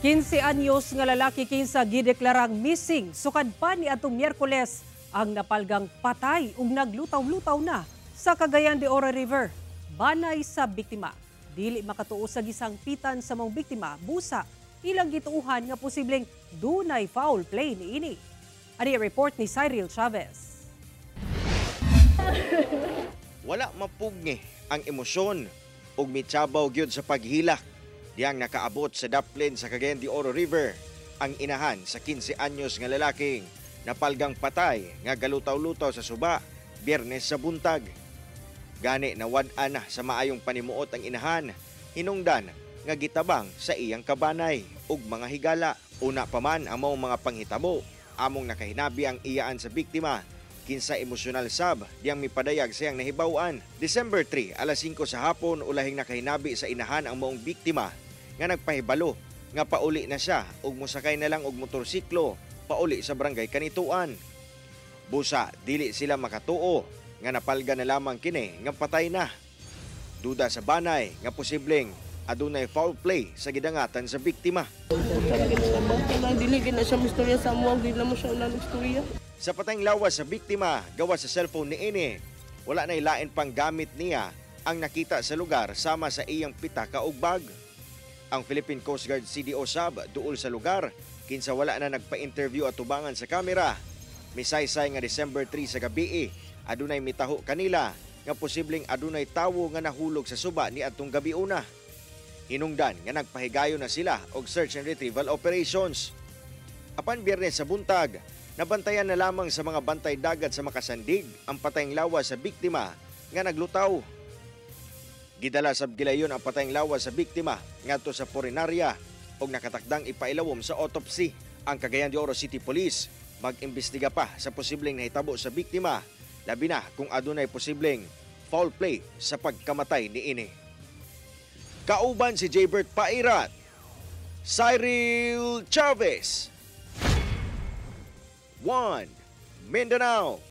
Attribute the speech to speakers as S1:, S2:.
S1: 15 anyos nga lalaki kinsa gideklarang missing sukad pa ni atong Miyerkules ang napalgang patay ug naglutaw-lutaw na sa Cagayan de Oro River. Banay sa biktima, dili makatuo sa gisangpitan sa maong biktima, busa ilang gituuhan nga posibleng dunay foul play niini. Ani report ni Cyril Chavez.
S2: Wala mapugni ang emosyon ug mitsabaw gyud sa paghilak diyang nakaabot sa daplin sa Cagayan de Oro River ang inahan sa 15 anyos nga lalaking napalgang patay nga galutaw-lutaw sa suba Biyernes sa buntag. Gani nawad-an na sa maayong panimuot ang inahan, hinungdan nga gitabang sa iyang kabanay ug mga higala. Una pa man ang maong mga panghitabo, among nakahinabi ang iyaan sa biktima kinsa emosyonal sab diyang mipadayag sa iyang nahibaw-an. December 3, alas 5 sa hapon, ulahing nakahinabi sa inahan ang maong biktima nga nagpahibalo nga pauli na siya ug mosakay na lang og motorsiklo pauli sa barangay Canitoan. Busa dili sila makatuo nga napalga na lamang kini nga patay na. Duda sa banay nga posibleng adunay foul play sa gidangatan sa biktima.
S3: Dili na siya mistorya sa amo, dili na mo siya una istorya.
S2: Sa patayng lawas sa biktima, gawa sa cellphone ni ini, wala na ilain pang gamit niya ang nakita sa lugar sama sa iyang pitaka ug bag. Ang Philippine Coast Guard CDO sab duol sa lugar kinsa wala na nagpa-interview at tubangan sa kamera. Misaysay nga December 3 sa gabi, adunay mitaho kanila nga posibleng adunay tawo nga nahulog sa suba ni adtong gabi una. Hinungdan nga nagpahigayon na sila og search and retrieval operations. Apan Biyernes sa buntag, nabantayan na lamang sa mga bantay dagat sa Makasandig ang patayng lawas sa biktima nga naglutaw. Gidala sa gilayon ang patayng lawas sa biktima ngadto sa punerarya ug nakatakdang ipailawom sa autopsy. Ang Cagayan de Oro City Police mag-imbestiga pa sa posibleng nahitabo sa biktima, labi na kung adunay posibleng foul play sa pagkamatay niini. Kauban si Jaybert Pairat, Cyril Chavez, 1 Mindanao.